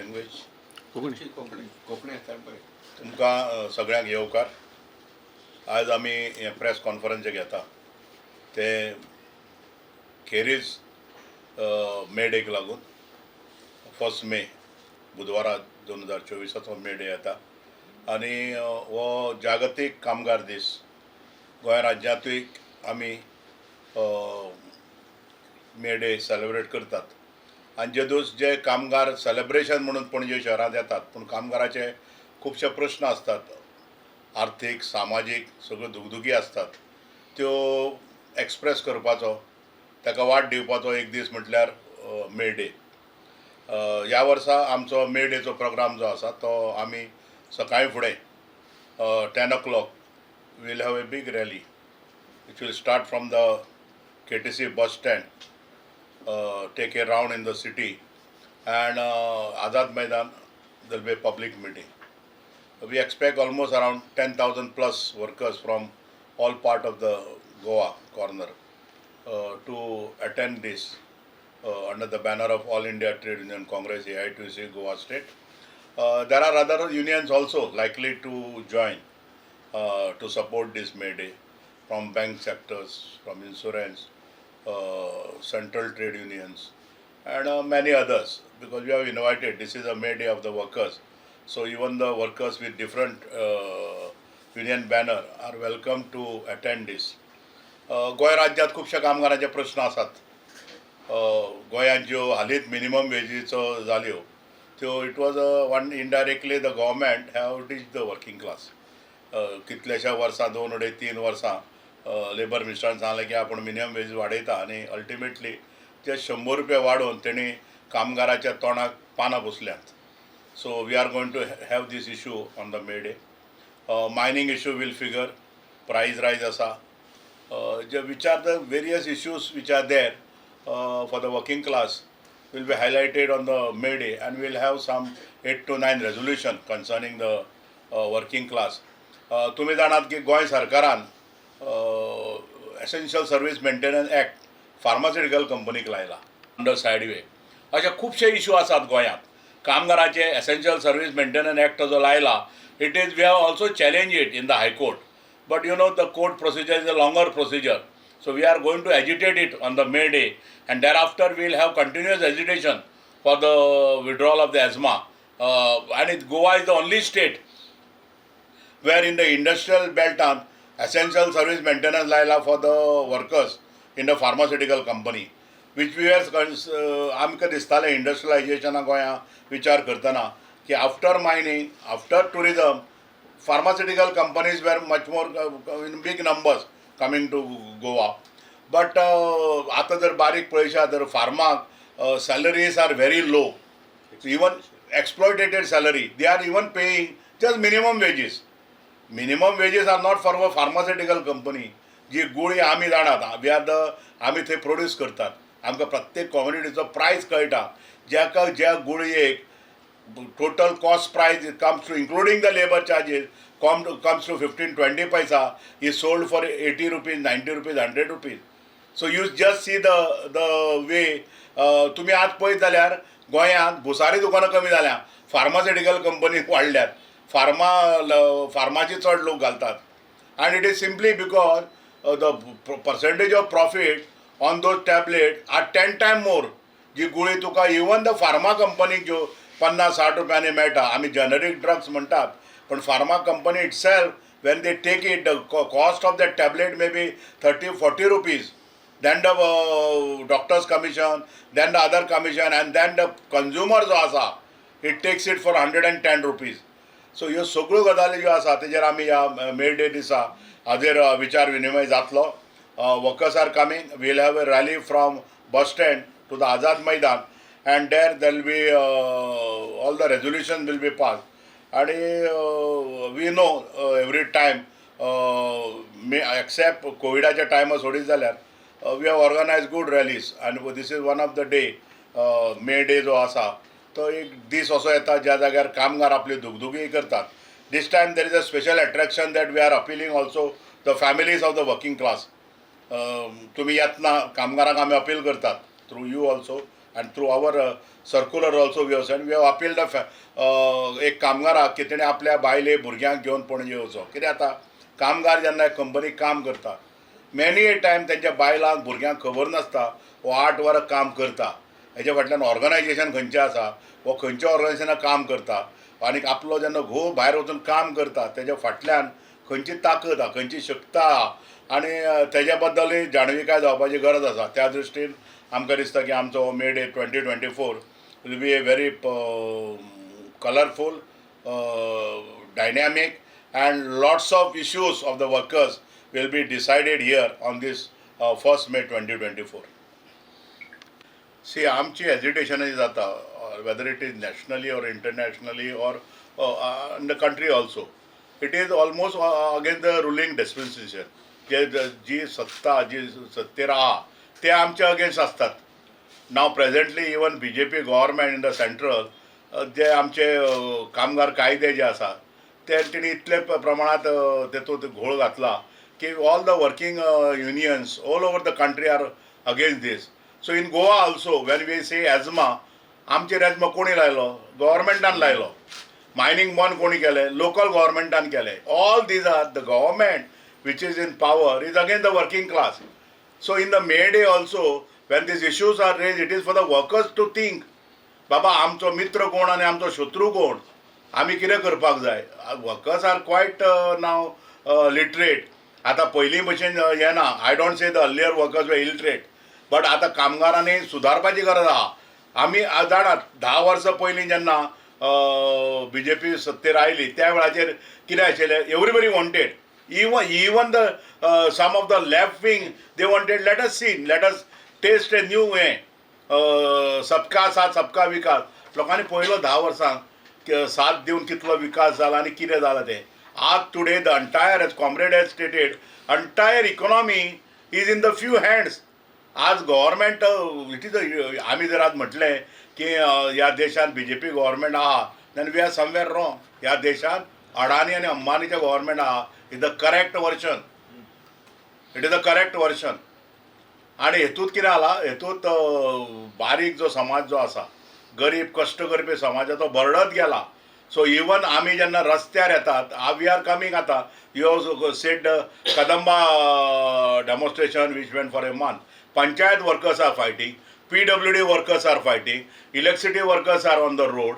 Language? Konkani. Konkani, Konkani आसल्यार बरें. तुमकां सगळ्यांक येवकार. आज आमी हें प्रेस कॉन्फरन्स जे घेता ते खेरीज मे डेक लागून. 1 मे, बुधवारा, 2024चो मे डे येता आनी हो जागतीक कामगार दीस. गोंय राज्यांतूय आमी मे डे सेलेब्रेट करतात आनी जे दीस जे कामगार सेलेब्रेशन म्हणून पणजे शहरांत येतात, पूण कामगाराचे खुबशे प्रश्न आसतात, आर्थीक, सामाजीक सगळ्यो दुगदुगी आसतात, त्यो एक्सप्रेस करपाचो, ताका वाट दिवपाचो एक दीस म्हटल्यार मे डे. ह्या वर्सा आमचो मे डेचो प्रोग्राम जो आसा तो आमी सकाळी फुडें 10 o'clock we'll have a big rally which will start from the KTC bus stand, take a round in the city and Azad Maidan there will be a public meeting. We expect almost around 10,000 plus workers from all part of the Goa corner to attend this under the banner of All India Trade Union Congress, AITUC, Goa State. There are other unions also likely to join to support this May Day, from bank sectors, from insurance, central trade unions, and many others, because we have invited. This is a May Day of the workers. So even the workers with different union banner are welcome to attend this. Goa राज्यांत खुबशे कामगारांचे प्रश्न आसात. गोंयांत ज्यो हालींच minimum वेजीचो जाल्यो त्यो, it was a one indirectly the government have ditch the working class. कितल्याश्या वर्सां, दोन अडेच तीन वर्सां लेबर मिनिस्टरान सांगलें की आपूण मिनिमम वेज वाडयता आनी अल्टिमेटली ते 100 रुपया वाडोवन तेणी कामगाराच्या तोंडाक पानां पुसल्यांत. So we are going to have this issue on the May Day. Mining issue will figure, price rise आसा, जे which are the various issues which are there for the working class will be highlighted on the May Day, and we'll have some 8 to 9 resolution concerning the working class. तुमी जाणात की गोंय सरकारान Essential Service Maintenance Act pharmaceutical कंपनीक लायला under सायडवे. अशे खुबशे issue आसात गोंयांत कामगाराचे. एसेन्शियल सर्वीस मेंटेनन्स एक्ट जो लायला, it is we have also challenge it in the High Court, but you know the court procedure is a longer procedure. So we are going to agitate it on the May Day, and thereafter we will have continuous agitation for the withdrawal of the ESMA. And Goa is the only state where in the industrial belt on essential service maintenance लायला for the workers in the pharmaceutical company, which we are आमकां दिसतालें इंडस्ट्रियलायझेशना गोंया विचार करतना की after mining, after tourism, pharmaceutical companies were much more in big numbers coming to Goa. But आतां जर बारीक पळयशात तर फार्माक salaries are very low, even exploitated salary. They are even paying just minimum wages. Minimum wages are not for a pharmaceutical company. जी गुळी आमी जाणात, we are the आमी थंय प्रोड्यूस करतात, आमकां प्रत्येक कॉमोडिटीचो प्रायस कळटा. ज्याका ज्या गुळयेक total cost price comes to, including the labour charges, comes to 15-20 paisa, is sold for ₹80, ₹90, ₹100. So you just see the way. तुमी आज पळयत जाल्यार गोंयांत भुसारी दुकानां कमी जाल्या, फार्मास्युटिकल कंपनी वाडल्यात, फार्मा फार्माची चड लोक घालतात. And it is simply because the percentage of profit on those tablet are 10 time more. जी गुळी तुका इवन the pharma कंपनीक ज्यो 50-60 रुपयांनी मेळटा, आमी जनरीक ड्रग्स म्हणटात, पण pharma company itself, when they take it, the cost of that tablet may be ₹30-40, then the doctor's commission, then the other commission, and then the consumer जो आसा, it takes it for ₹110. So ह्यो सगळ्यो गजाली ज्यो आसा तेजेर आमी ह्या मे डे दिसा हाजेर विचार विनिमय जातलो. Workers are coming. We'll have a rally from bus stand to the Azad Maidan, and there will be all the resolution will be pass. आणि we know every time may, except कोविडाच्या टायमार सोडीत जाल्यार, we have organize good rallies, and this is one of the day. May Day जो आसा तो एक दीस असो येता ज्या जाग्यार कामगार आपली दुगदुगी करतात. This time there is a special attraction that we are appealing also the families of the working class. तुमी येतना कामगारांक आमी अपील करतात through you also. आनी through our circular also we have send, we have appeal the एक कामगाराक की तेणें आपल्या बायले भुरग्यांक घेवन पणजे येवचो. कितें जाता, कामगार जेन्ना कंपनीक काम करता, मेनी ए टायम तेंच्या बायलांक भुरग्यांक खबर नासता हो 8 वरां काम करता, हेच्या फाटल्यान ऑर्गनायजेशन खंयचें आसा, हो खंयच्या ऑर्गनायजेशनाक काम करता आनी आपलो जेन्ना घोव भायर वचून काम करता तेज्या फाटल्यान खंयची ताकद आहा, खंयची शक्त आहा आनी तेज्या बद्दलूय जाणविकाय जावपाची गरज आसा. त्या दृश्टीन आमकां दिसता की आमचो हो May Day 2024 will be a very colourful, dynamic and lots of issues of the workers will be decided here on this 1st May 2024. See, आमची हेजिटेशन जाता, whether it is nationally or internationally or in the country also, it is almost against the ruling dispensation. जे जी सत्ता, जी सत्तेर आहा ते आमच्या against आसतात. Now presently even BJP government in the central, जे आमचे कामगार कायदे जे आसा ते तेणी इतले प्रमाणांत तेतूंत घोळ घातला की all the working unions all over the country are against this. So in Goa also, when we say ESMA, आमचेर एजमा कोणी लायलो? गव्हर्मेंटान लायलो. मायनींग बंद कोणी केलें? लोकल गव्हर्मेंटान केलें. All these are the government which is in power is against the working class. So in the May Day also, when these issues are raised, it is for the workers to think, बाबा आमचो मित्र कोण आनी आमचो शत्रू कोण, आमी कितें करपाक जाय. Workers are quite now literate. आतां पयलीं भशेन हें ना. I don't say the earlier workers were illiterate, but आतां कामगारांनी सुदारपाची गरज आहा. आमी जाणात, 10 वर्सां पयलीं जेन्ना बीजेपी सत्तेर आयली त्या वेळाचेर कितें आशिल्लें? Everybody wanted, even the some of the left wing, they wanted, let us see, let us taste a new हें, सबका साथ सबका विकास. लोकांनी पळयलो 10 वर्सांक साथ दिवन कितलो विकास जाला आनी कितें जाला तें. आज today the entire, as comrade has stated, entire economy is in the few hands. आज गव्हर्मेंट it is, आमी जर आज म्हटलें की ह्या देशांत बीजेपी गव्हर्मेंट आहा, then we are somewhere wrong. ह्या देशांत अडानी आनी अंबानीचें गव्हर्मेंट आहा is the correct version, it is the correct version. आनी हेतूंत कितें जाला, हेतूंत बारीक जो समाज जो आसा, गरीब कश्ट करपी समाजाचो बरडत गेला. सो इवन आमी जेन्ना रस्त्यार येतात, we are coming. आतां you said Kadamba demonstration which went for a month. Panchayat workers are fighting, PWD workers are fighting, electricity workers are on the road,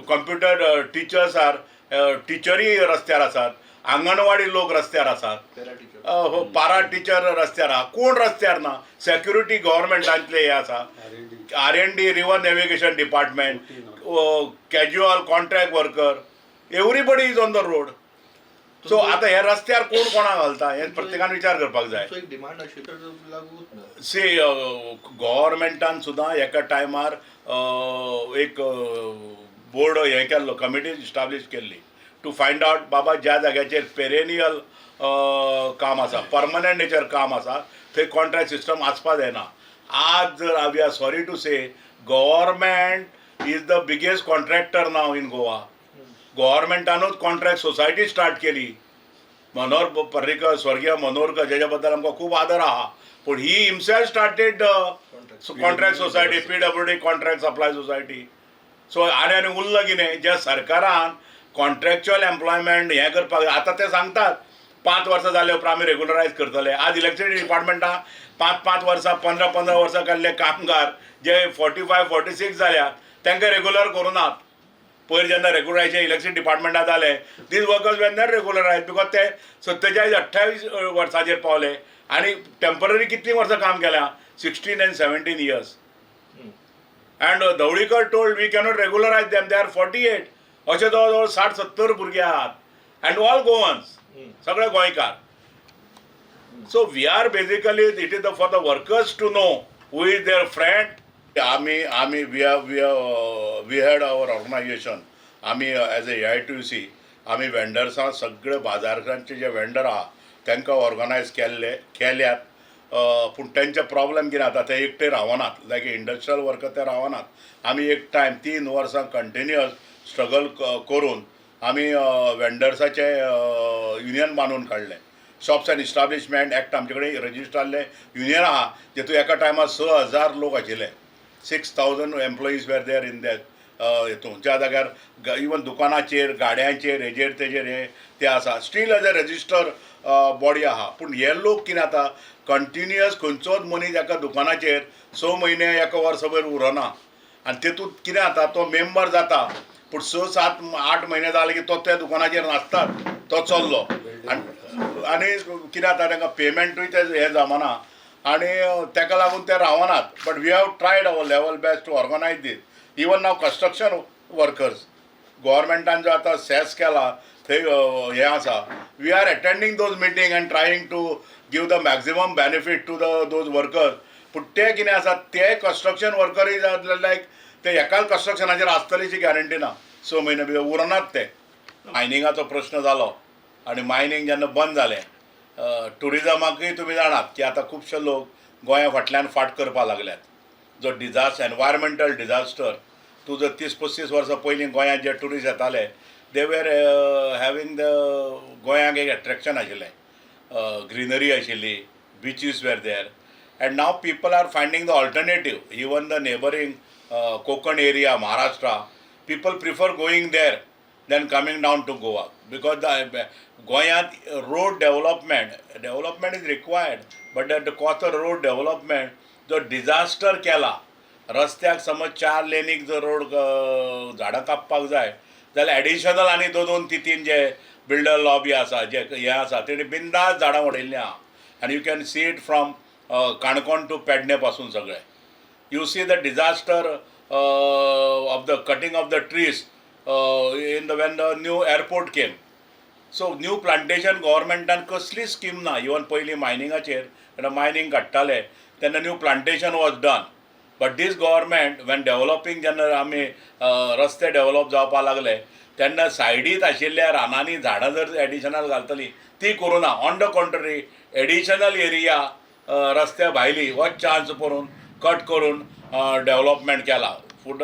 computer teachers are, टिचरी रस्त्यार आसात, आंगणवाडी लोक रस्त्यार आसात. हो, पारा टिचर रस्त्यार आहा. कोण रस्त्यार ना? सेक्युरिटी गव्हर्मेंटांतले हे आसा, R&D, river navigation department, casual contract worker, everybody is on the road. So आतां हे रस्त्यार कोण कोणाक घालता हें प्रत्येकान विचार करपाक जाय. तुमचो एक डिमांड आशिल्लो तर लागू उरना. सी, गव्हर्मेंटान सुद्दां एका टायमार एक बोर्ड हें केल्लो, कमिटी इस्टाब्लीश केल्ली टू फायंड आवट बाबा ज्या जाग्याचेर पेरेनियल काम आसा, परमनंट नेचर काम आसा, थंय कॉन्ट्रॅक्ट सिस्टम आसपा जायना. आज जर we are sorry to say, government is the biggest contractor now in Goa. गव्हर्मेंटानूच contract society start केली. मनोहर पर्रीकर, स्वर्गीय मनोहरकर, ज्याच्या बद्दल आमकां खूब आदर आहा, पूण he himself started contract society, PWD contract supply society. So आनी आनी उरलो कितें, ज्या सरकारान कॉन्ट्रॅक्च्युअल एम्प्लॉयमेंट हें करपाक, आतां ते सांगतात 5 वर्सां जाले उपरांत आमी रेगुलरायज करतले. आज इलेक्ट्रिसिटी डिपार्टमेंटान 5-5 वर्सां, 15-15 वर्सां काडले कामगार जे 45, 46 जाल्या तांकां रेगुलर करुनात. पयर जेन्ना रेगुलरायजेशन इलेक्ट्रिसिटी डिपार्टमेंटात जालें, these workers were not regularise because ते 47, 28 वर्सांचेर पावले आनी टेंपररी कितलीं वर्सां काम केलां? 16 and 17 years. And Dhavalikar told we cannot regularise them, they are 48. अशे जवळ जवळ 60-70 भुरगे आहात अँड ऑल गोवन्स, सगळे गोंयकार. So we are basically, it is the for the workers to know who is their friend. आमी आमी we had our organisation. आमी एज ए AITUC आमी वेंडर्सां, सगळे बाजारांचे जे वेंडर आहा तांकां ऑर्गनायज केल्ले केल्यात. पूण तेंचे प्रॉब्लेम कितें जाता, ते एकटे रावनात, लायक इंडस्ट्रियल वर्कर ते रावनात. आमी एक टायम 3 वर्सां कंटिन्युअस स्ट्रगल करून आमी वेंडर्साचे युनियन बांदून काडलें. शॉप्स अँड इस्टाब्लिशमेंट एक्ट आमचे कडेन रजिस्टर जाल्लें युनियन आहा, जेतून एका टायमार 6000 लोक आशिल्ले. 6,000 employees were there in that हितून ज्या जाग्यार इवन दुकानाचेर, गाड्यांचेर, हेजेर तेजेर हे ते आसा. Still as a register body आहा. पूण हे लोक कितें जाता, कंटिन्युअस खंयचोच मनीस एका दुकानाचेर 6 म्हयने, एका वर्सभर उरना. आनी तेतूंत कितें जाता, तो मेंबर जाता, पूण 6, 7, 8 म्हयने जाले की तो त्या दुकानाचेर नासतात, तो चल्लो. आनी आनी कितें जाता, तांकां पेमेंटूय ते हें जमना आनी ताका लागून ते रावनात. But we have tried our level best to organize this. Even now construction workers, गव्हर्मेंटान जो आतां सेस केला थंय हें आसा, we are attending those meeting and trying to give the maximum benefit to the those workers. पूण ते कितें आसा, ते कन्स्ट्रक्शन वर्करूय लायक ते एकाच कन्स्ट्रक्शनाचेर आसतलीची गॅरंटी ना. 6 म्हयने भितर उरनात ते. मायनिंगाचो प्रश्न जालो आनी मायनींग जेन्ना बंद जालें, ट्युरिजमाकूय तुमी जाणात की आतां खुबशे लोक गोंया फाटल्यान फाट करपाक लागल्यात. जो डिजास्टर, एनवायरमेंटल डिजास्टर, तूं जर 30-35 वर्सां पयलीं गोंयांत जे ट्युरिस्ट येताले, they were having the गोंयांक एक एट्रेक्शन आशिल्लें, ग्रिनरी आशिल्ली, beaches were there, and now people are finding the alternative. Even the neighbouring Konkan area, Maharashtra, people prefer going there than coming down to Goa, because the गोंयांत road development is required, but at the cost of road development जो disaster केला रस्त्याक, समज चार लेनीक जर road झाडां कापपाक जाय जाल्यार एडिशनल आनी दोन दोन तीन तीन जे बिल्डर लॉबी आसा, जे हें आसा, तेणी बिंदास झाडां उडयल्लीं आहा. आनी you can see it from Canacona to Pedne पासून सगळें. You see the disaster of the cutting of the trees in the when the new airport came. So new plantation गव्हर्मेंटान कसलीच स्कीम ना. इवन पयलीं मायनिंगाचेर जेन्ना मायनींग काडटाले तेन्ना new plantation was done. But this government, when developing, जेन्ना आमी रस्ते develop जावपाक लागले तेन्ना सायडीत आशिल्ल्या रानांनी झाडां जर एडिशनल घालतली ती करूं ना. On the contrary, additional area रस्त्या भायली हो चान्स करून कट करून डेवलपमेंट केला फुड.